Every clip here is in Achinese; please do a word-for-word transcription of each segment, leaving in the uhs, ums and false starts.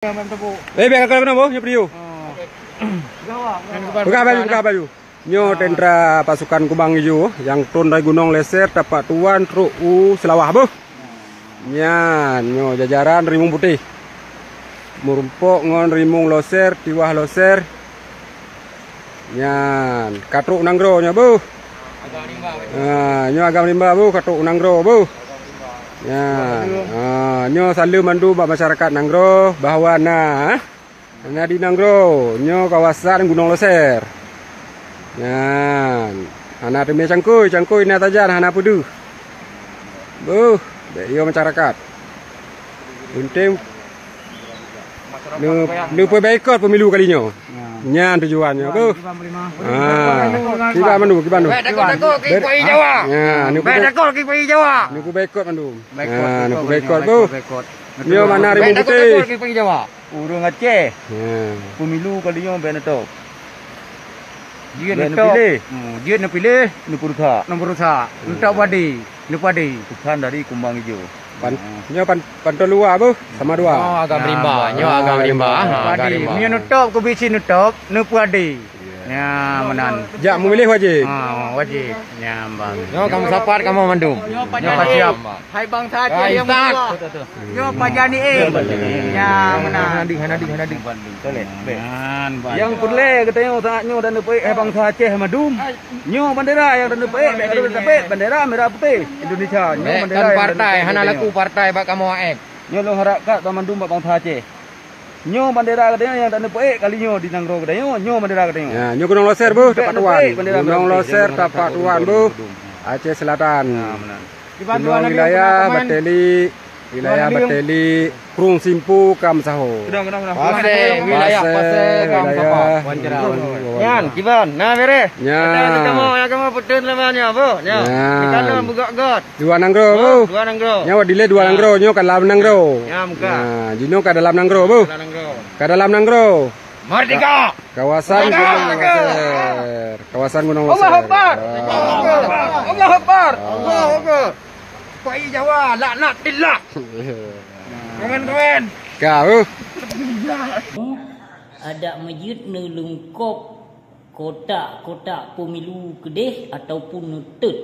Eh, biar kakak kenapa? Nyoe video. Peugah baju, peugah baju. Nyoe tentara pasukan Kubang Ijo nyang trôn dari Gunong Leser tapak tuan trok u Seulawah beuh. Nyan nyoe jajaran Rimueng Putéh. Meurumpok ngon Rimueng Loser, Tiwah Loser. Nyan, ka trok u nanggroe nyoe beuh. Ha, nyoe agam rimba beuh, ka trok u nanggroe beuh. Nyan, ha, nyoe saleuem mandum bak masyarakat nanggroe bahwa na, eh, na di nanggroe nyoe kawasan Gunong Loser. Nyan, hana teumé cangkôi, cangkôi na sajan hana peudeuh. Beuh, bèk yo masyarakat. Penting neu-, neupeubaikot pemilu kali nyoe. Nyan tujuan nyoe. Beuh. Ha. Kiban mandum, kiban mandum. Bèk takot-takot keu Pak Jawa. Ya, neupeu-, bèk takot keu Pak Jawa. Neupeubaikot mandum. Ha, neupeubaikot beuh. Nyoe mana Rimueng Putéh. Bèk takot-takot keu Pak Jawa. Ureueng Aceh. Ya. Pemilu kali nyoe bèk neutôb. Jeuet neutôb. Bèk neupiléh. Hmm, jeuet neupiléh, neupeurusak. Neupeurusak. Neutôb padi. Neupadi. Tuhan dari Kumbang Ijo. Pan-, nyoe pan-, pantôn luwa beuh, sama dua. Oh, agam rimba. Nyoe agam rimba. Ha, agam rimba. Nyoe neutôb, keu bisi neutôb, neupadi. Ya, meunan. Jak meumiléh wajéb. Ha, wajéb. Ya, bang. Nyoe kamoe sapat kamoe mandum. Nyoe pajan siap. Hai bangsa Aceh nyang meutuah. Nyoe pajan ni, eh. Ya, meunan. Hana ding, hana ding, hana ding. Nyang peureulèe geutanyoe saat nyoe dan neupeuék hai bangsa Aceh mandum. Nyoe bandera nyang droeneuh peuék, bèk droeneuh tapeuék bandera merah putih Indonesia. Nyoe bandera nyang droeneuh peuék. Bèk kon partai, hana laku partai bak kamoe A F. Nyoe lôn harap that bak mandum bak bangsa Aceh. Nyoe bandera geutanyoe nyang droeneuh peuék kali nyoe di nanggroe geutanyoe. Nyoe bandera geutanyoe. Ya, nyoe Gunong Loser beuh, tapak tuan. Gunong Loser, tapak tuan beuh. Aceh Selatan. Gunong wilayah Bateli. Wilayah Bateli, Krueng Simpu ka meusaho. Pasè, wilayah Pasè ka meusaho. Nyan, kiban, na bèrèh. Nyan. Kamoe, kamoe peuteun lama nyoe, beuh, nyoe. Nyan. Di kanan beugöt-göt. Dua nanggroe, beuh. Dua nanggroe. Nyoe dilèe dua nanggroe, nyoe ka dalam nanggroe. Nyan, buka. Nah, jinoe ka dalam nanggroe, beuh. Dalam nanggroe. Ka dalam nanggroe. Merdeka! Kawasan Gunong Loser. Kawasan Gunong Loser. Allahu Akbar! Allahu Akbar! Allahu Akbar! Allahu Akbar! Pak Jawa, laknatillah! Komen-komen! Ka, uh. Adak meujeuet neuleungkop kotak-kotak pemilu keudeh ataupun neuteut.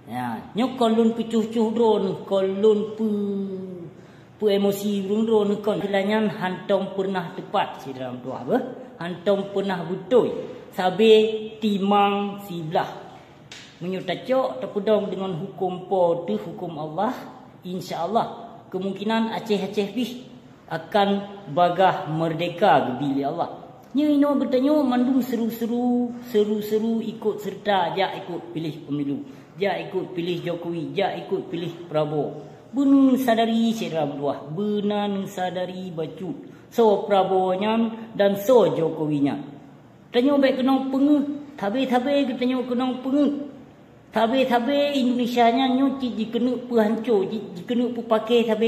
Ya, nyoe kon lôn peucuh-cuh droeneuh, kon lôn peu-, peu-emosi ureueng droeneuh kon. Keulanyan hantom peunah teupat, syedara meutuah beuh. Hantom peunah beutôi. Sabé timang siblah. Meunyoe tacok, tapeudong deungon huköm Po teuh, huköm Allah, insya Allah, kemungkinan Aceh-Aceh pih akan bagah merdeka geubi lé Allah. Nyoe inoe geutanyoe mandum seru-seru, seru-seru ikot serta jak ikot piléh pemilu, jak ikot piléh Jokowi, jak ikot piléh Prabowo. Beuna neusadari syedara meutuah, beuna neusadari bacut soe Prabowo nyan dan soe Jokowi nyan. Tanyoe bèk keunong peungeuet, sabé-sabé geutanyoe keunong peungeuet. Sabé-sabé Indonesia nyan nyoe cit jikeuneuk peuhanco, ji-, jikeuneuk peupakè sabé